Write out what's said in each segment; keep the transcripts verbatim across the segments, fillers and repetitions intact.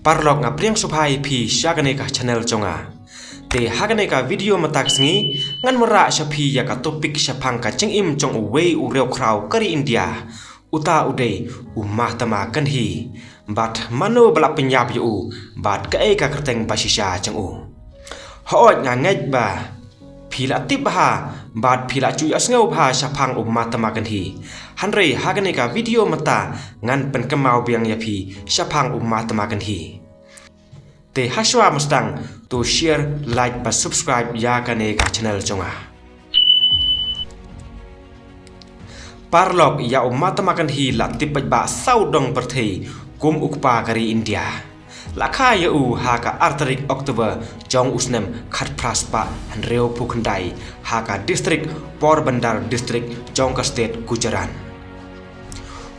Paralok, nga pdiang sngewbha ïa phi sha kane ka channel jong nga. Te ha kane ka video mynta ka sngi ngan wanrah sha phi ïa ka topic shaphang ka jingim jong uwei u riewkhraw ka ri India. Uta u dei u Mahatma Gandhi. Bad mano ba la pynïap ïa u, bad kaei ka kyrteng ba shisha jong u. Hooid, nga ngeit ba phi la tip bha bad phi la ju ïohsngew bha shaphang u Mahatma Gandhi. Hynrei ha kane ka video mynta ngan pynkynmaw biang ïa phi shaphang u Mahatma Gandhi. Te hashwa mynstang to share, like bad subscribe ïa kane ka channel jong nga. Paralok, ïa u Mahatma Gandhi la tip paidbah saw dong pyrthei kum u kpa ka ri India. La kha ïa u ha ka ar tarik October jong u snem khatphra spah hynriewphew khyndai ha ka district Porbandar district jong ka state Gujarat.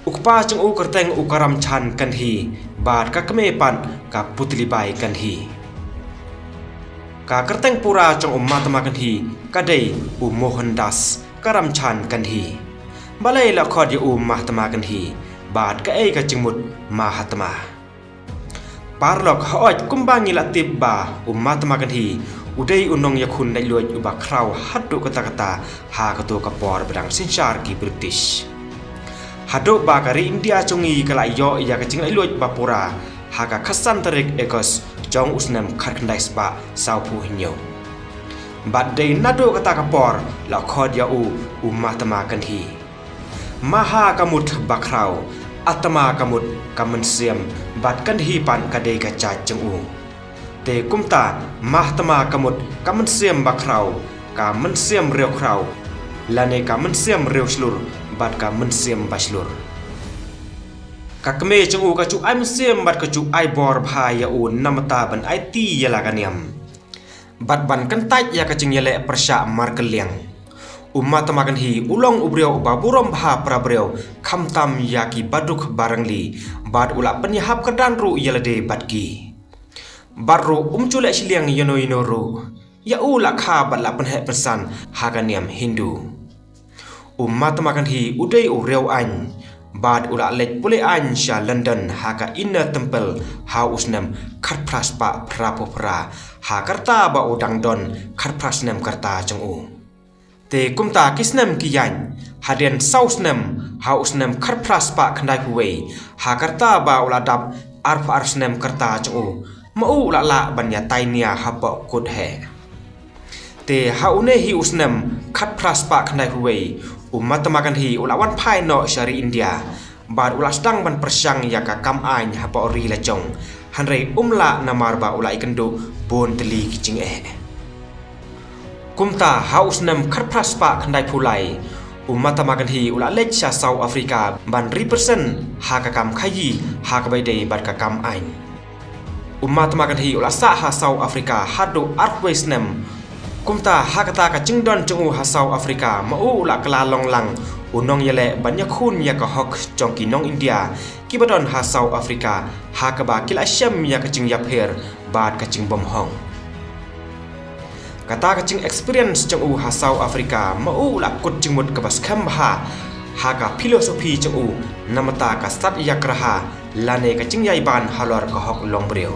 U kpa jong u kyrteng u Karamchand Gandhi bad ka kmie pat ka Putlibai Gandhi. Ka kyrteng pura jong u Mahatma Gandhi ka dei u Mohandas Karamchand Gandhi. Balei la khot ïa u Mahatma Gandhi, bad kaei ka jingmut Mahatma? Paralok, hooid, kumba ngi la tip ba u Mahatma Gandhi u dei u nongïakhun laitluid uba khraw haduh katta katta ha kato ka por ba dang synshar ki British. Haduh ba ka ri India jong ngi ka la ïoh ïa ka jinglaitluid ba pura ha ka khatsan tarik August jong u snem khatkhyndai spah sawphew hynñiew. Bad dei naduh kata ka por la khot ïa u u Mahatma Gandhi. Maha ka mut ba khraw, Atma ka mut ka mynsiem, bad Gandhi pat ka dei ka jait jong u. Te kumta, Mahatma ka mut ka mynsiem ba khraw, ka mynsiem riewkhraw, lane ka mynsiem riewshlur, bad ka mynsiem bashlur. Ka kmie jong u ka ju ai mynsiem bad ka ju ai bor bha ïa u namar ban aiti ïa la ka niam bad ban kyntait ïa ka jingïaleh pyrshah markylliang. U Mahatma Gandhi u long u briew uba burom bha para briew, khamtam ïa ki baduk barangli, bad u la pynïahap kyrdan ruh ïa lade bad ki. Bad ruh um ju leh shiliang ïano ïano ruh. Ïa u la kha bad la pynheh pynsan ha ka niam Hindu. U Mahatma Gandhi u dei u riewaiñ, bad u la leit pule aiñ sha London ha ka Inner Temple ha u snem khatphra spah phraphew phra, ha karta ba u dang don khatphra snem karta jong u. Te kumta ki snem ki ïaid, hadien saw snem, ha u snem khatphra spah khyndaiphew wei, ha karta ba u la dap arphew ar snem karta jong u, ma u la lah ban ïatai nia hapoh kut heh. Te ha une hi u snem khatphra spah khyndaiphew wei, u Mahatma Gandhi u la wan phai noh sha ri India, bad u la sdang ban pyrshang ïa ka kam aiñ hapoh ri la jong, hynrei um lah namar ba u la ïakynduh bun tylli ki jingeh. Kumta ha u snem khatphra spah khyndaiphew lai, u Mahatma Gandhi u la leit sha South Africa ban represent ha ka kam khaïi ha kaba ïadei bad ka kam aiñ. U Mahatma Gandhi u la sah ha South Africa haduh arphew wei snem. Kumta ha kata ka jingdon jong u ha South Africa, ma u u la kylla long lang u nongïaleh ban ïakhun ïa ka hok jong ki nong India kiba don ha South Africa, ha kaba ki la shem ïa ka jingïapher bad ka jingbymhong. Kata ka jing experience jong u ha South Africa, ma u u la kut jingmut kaba skhem bha ha ka philosophy jong u, namar ka sat ïa ka raha lane ka jingïaiban halor ka hok long briew.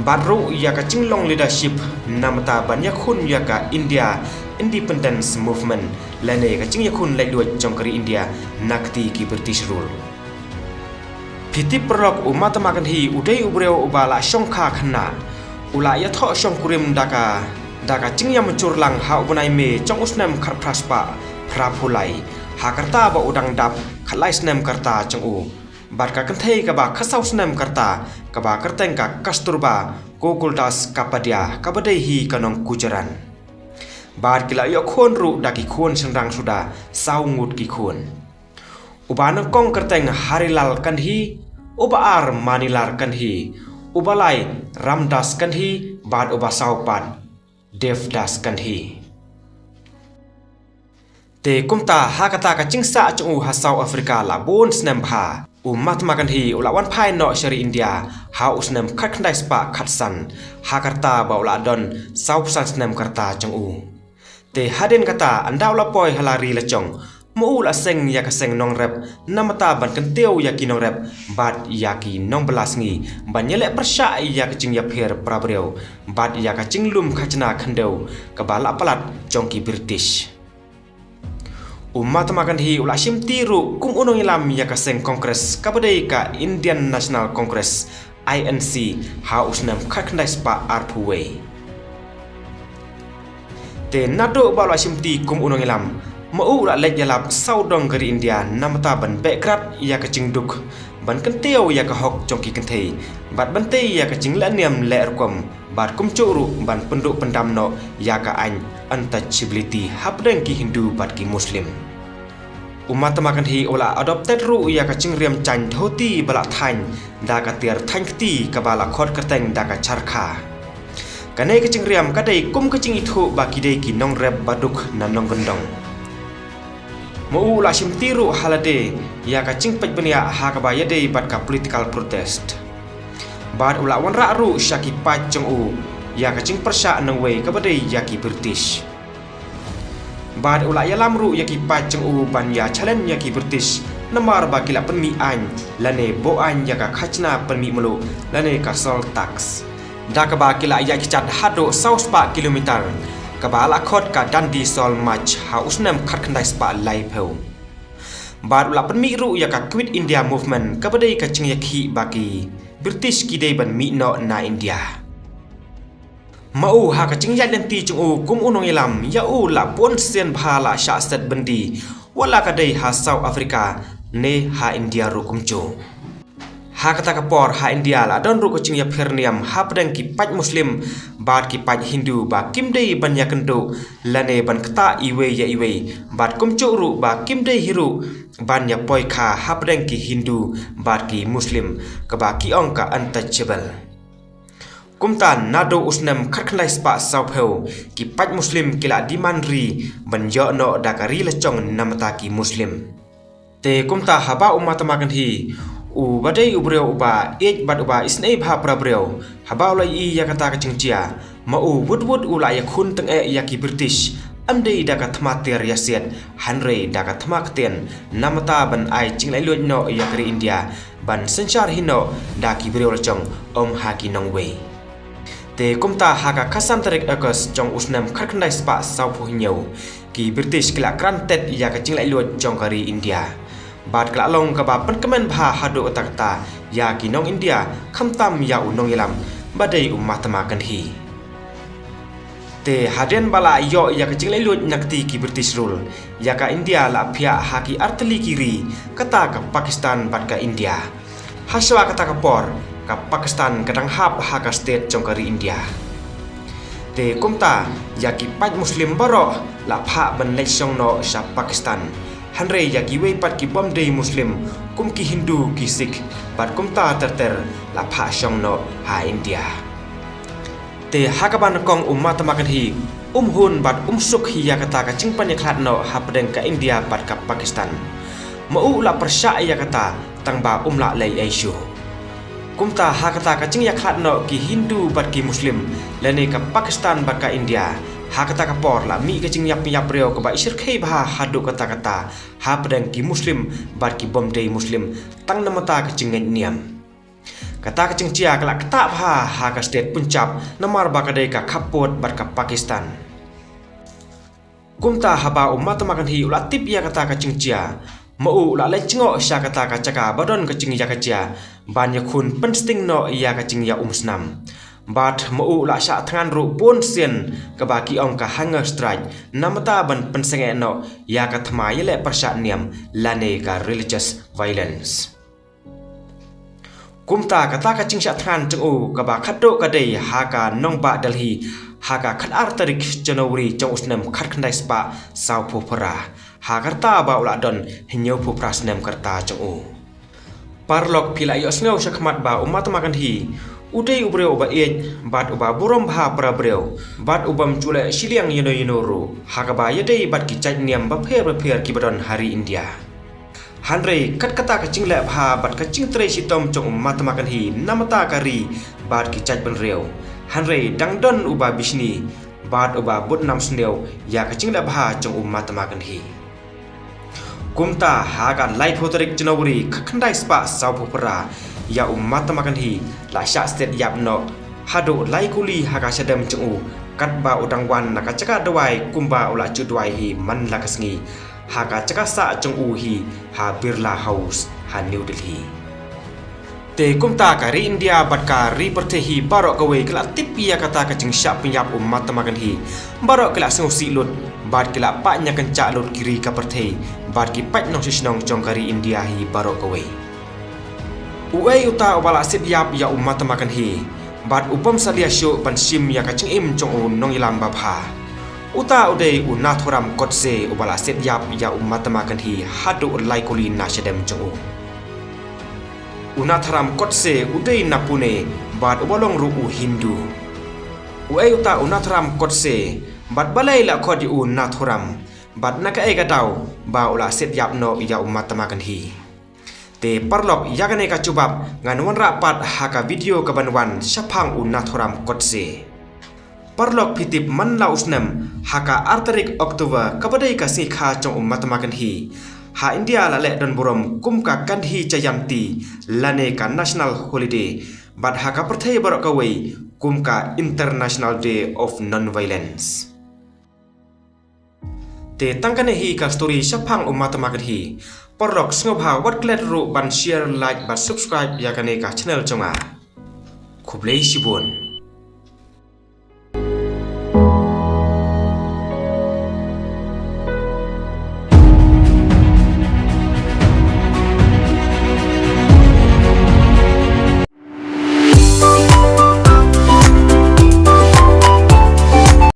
Bad ruh ïa ka jinglong leadership namar ban ïakhun ïa ka India Independence Movement, lane ka jingïakhun laitluid jong ka ri India na kti ki British rule. Phi tip paralok, u Mahatma Gandhi u dei u briew uba la shongkha khynnah. U la ïathoh shongkurim da ka, da ka jingïamynjur lang ha u bnai May jong u snem khatphra spah phraphew lai, ha karta ba u dang dap khatlai snem karta jong u. Bad ka kynthei kaba khatsaw snem karta, kaba kyrteng ka Kasturba Gokuldas Kapadia, kaba dei hi ka nong Gujarat. Bad ki la ïoh khun ruh da ki khun shynrang suda, saw ngut ki khun. Uba nyngkong kyrteng Harilal Gandhi, uba ar Manilal Gandhi, uba lai Ramdas Gandhi, bad uba saw pat Devdas Gandhi. Te kumta ha kata ka jingsah jong u ha South Africa la bun snem bha, u Mahatma Gandhi u la wan phai noh sha ri India ha u snem khatkhyndai spah khatsan, ha karta ba u la don sawphew san snem karta jong u. Te hadien kata, ynda u la poi ha la ri la jong, Ma u la seng ïa ka seng nongrep namar ban kyntiew ïa ki nongrep bad ïa ki nongbylla sngi ban ïaleh pyrshah ïa ka jingïapher para briew bad ïa ka jinglum khajna khyndew kaba la palat jong ki British. U Mahatma Gandhi u la shimti ruh kum u nongïalam ïa ka seng Congress kaba dei ka Indian National Congress, I N C, ha u snem khatkhyndai spah arphew wei. Te naduh ba u la shimti kum u nongïalam, ma u u la leit ïalap sawdong ka ri India namar ban beh krad ïa ka jingduk, ban kyntiew ïa ka hok jong ki kynthei bad ban tei ïa ka jinglehniam lehrukom bad kumjuh ruh ban pynduh pyndam noh ïa ka aiñ untouchability hapdeng ki Hindu bad ki Muslim. U Mahatma Gandhi u la adopted ruh ïa ka jingriam jaiñ dhoti ba la thaiñ da ka tiar thaiñ kti kaba la khot kyrteng da ka charkha. Kane ka jingriam ka dei kum ka jingithuh ba ki dei ki nongrep ba duk na nongkyndong. Ma u u la shimti ruh ha lade ïa ka jingpeit bniah ha kaba ïadei bad ka political protest. Bad u la wanrah ruh sha ki paid jong u ïa ka jingpyrshah nongwei kaba dei ïa ki British. Bad u la ïalam ruh ïa ki paid jong u ban ïa challenge ïa ki British namar ba ki la pynmih aiñ lane buh aiñ ïa ka khajna pynmih mluh lane ka salt tax, da kaba ki la ïaid kjat haduh saw spah kilometer kaba la khot ka Dandi Salt March ha u snem khatkhyndai spah laiphew. Bad u la pynmih ruh ïa ka Quit India Movement kaba dei ka jingïakhih ba ki British ki dei ban mih noh na India. Ma u ha ka jingïaid lynti jong u kum u nongïalam, ïa u la bun sien bha la shah set byndi, wat la ka dei ha South Africa ne ha India ruh kumjuh. Ha kata ka por ha India la don ruh ka jingïapher niam hapdeng ki paid Muslim bad ki paid Hindu ba kim dei ban ïakynduh lane ban ktah iwei ïa iwei bad kumjuh ruh ba kim dei hi ruh ban ïapoikha hapdeng ki Hindu bad ki Muslim kaba ki ong ka untouchable. Kumta naduh u snem khatkhyndai spah sawphew, ki paid Muslim ki la demand ri ban ïoh noh da ka ri lajong namar ki Muslim. Te kumta haba u Mahatma Gandhi u ba dei u briew uba ïeit bad uba isynei bha para briew, haba u la ïohi ïa kata ka jingjia, ma u wut wut u la ïakhun tyngeh ïa ki British, ym dei da ka thma tiar ïasiat, hynrei da ka thma ktien, namar ban ai jinglaitluid noh ïa ka ri India, ban synshar hi noh da ki briew lajong, ym ha ki nongwei. Te kumta ha ka khatsan tarik August jong u snem khatkhyndai spah sawphew hynñiew, ki British ki la kran tet ïa ka jinglaitluid jong ka ri India. Bad ka la long kaba pynkmen bha haduh katta katta ïa ki nong India khamtam ïa u nongïalam ba dei u Mahatma Gandhi. Te hadien ba la ïoh ïa ka jinglaitluid na kti ki British rule, ïa ka India la phiah ha ki artylli ki ri, kata ka Pakistan bad ka India. Hashwa kata ka por, ka Pakistan ka dang hap ha ka state jong ka ri India. Te kumta, ïa ki paid Muslim baroh la phah ban leit shong noh sha Pakistan. Hynrei ïa kiwei pat ki bym dei Muslim, kum ki Hindu, ki Sikh, bad kumta ter ter la phah shong noh ha India. Te ha kaba nyngkong u Mahatma Gandhi um hun bad um suk hi ïa kata ka jingpynïakhlad noh hapdeng ka India bad ka Pakistan. Ma u la pyrshah ïa kata tang ba um lah leh ei ei shuh. Kumta ha kata ka jingïakhlad noh ki Hindu bad ki Muslim, lane ka Pakistan bad ka India, ha kata ka por la mih ka jingïap ïap briew kaba ishyrkhei bha haduh katta katta hapdeng ki Muslim bad ki bym dei Muslim tang namar ka jingngeit niam. Kata ka jingjia ka la ktah bha ha ka state Punjab namar ba ka dei ka khappud bad ka Pakistan. Kumta haba u Mahatma Gandhi u la tip ïa kata ka jingjia, ma u u la leit jngoh sha kata ka jaka ba don ka jingïakajia ban ïakhun pynsting noh ïa ka jingïaumsnam. Bad ma u u la shah thngan ruh bun sien kaba ki ong ka hunger strike namar ban pynsangeh noh ïa ka thma ïaleh pyrshah niam lane ka religious violence. Kumta kata ka jingshah thngan jong u kaba khatduh ka dei ha ka nongbah Delhi ha ka khatar tarik January jong u snem khatkhyndai spah sawphew phra, ha ka rta ba u la don hynñiewphew phra snem ka rta jong u. Paralok phi la ïohsngew shakhmat ba u Mahatma Gandhi u dei u briew uba ïeit bad uba burom bha para briew bad u bym ju leh shiliang ïano ïano ruh ha kaba ïadei bad ki jait niam bapher bapher kiba don ha ri India. Hynrei kat kata ka jingleh bha bad ka jingtrei shitom jong u Mahatma Gandhi namar ka ri bad ki jaitbynriew, hynrei dang don uba bishni bad uba bud nam sniew ïa ka jingleh bha jong u Mahatma Gandhi. Kumta ha ka laiphew tarik January ka khyndai spah sawphew phra, ïa u Mahatma Gandhi la shah siat ïap noh haduh lai kuli ha ka shadem jong u, katba u dang wan na ka jaka duwai kumba u la ju duwai hi man la ka sngi, ha ka jaka sah jong u hi ha Birla House ha New Delhi. Te kumta ka ri India bad ka ri pyrthei hi baroh kawei ki la tip ïa kata ka jingshah pynïap u Mahatma Gandhi. Baroh ki la sngewsih lut bad ki la pah ñiangkynjah lut ki ri ka pyrthei bad ki paid nongshong shnong jong ka ri India hi baroh kawei. Uei uta uba la siat ïap ïa u Mahatma Gandhi bad u bym salia shuh ban shim ïa ka jingim jong u nongïalam babha? Uta u dei u Nathuram Godse uba la siat ïap ïa u Mahatma Gandhi haduh lai kuli na shadem jong u. U Nathuram Godse u dei na Pune bad uba long ruh u Hindu. Uei uta u Nathuram Godse bad balei la khot ïa u Nathuram bad na kaei ka daw ba u la siat ïap noh ïa u Mahatma Gandhi? Te paralok, ïa kane ka jubab ngan wanrah pat ha ka video kaban wan shaphang u Nathuram Godse. Paralok, phi tip man la u snem ha ka ar tarik October kaba dei ka sngi kha jong u Mahatma Gandhi, ha India la leh don burom kum ka Gandhi Jayanti lane ka National Holiday bad ha ka pyrthei baroh kawei kum ka International Day of Non-Violence. Te tang kane hi ka story shaphang u Mahatma Gandhi. Paralok, sngewbha wat klet ruh ban share, like bad subscribe ïa kane ka channel jong nga. Khublei shibun.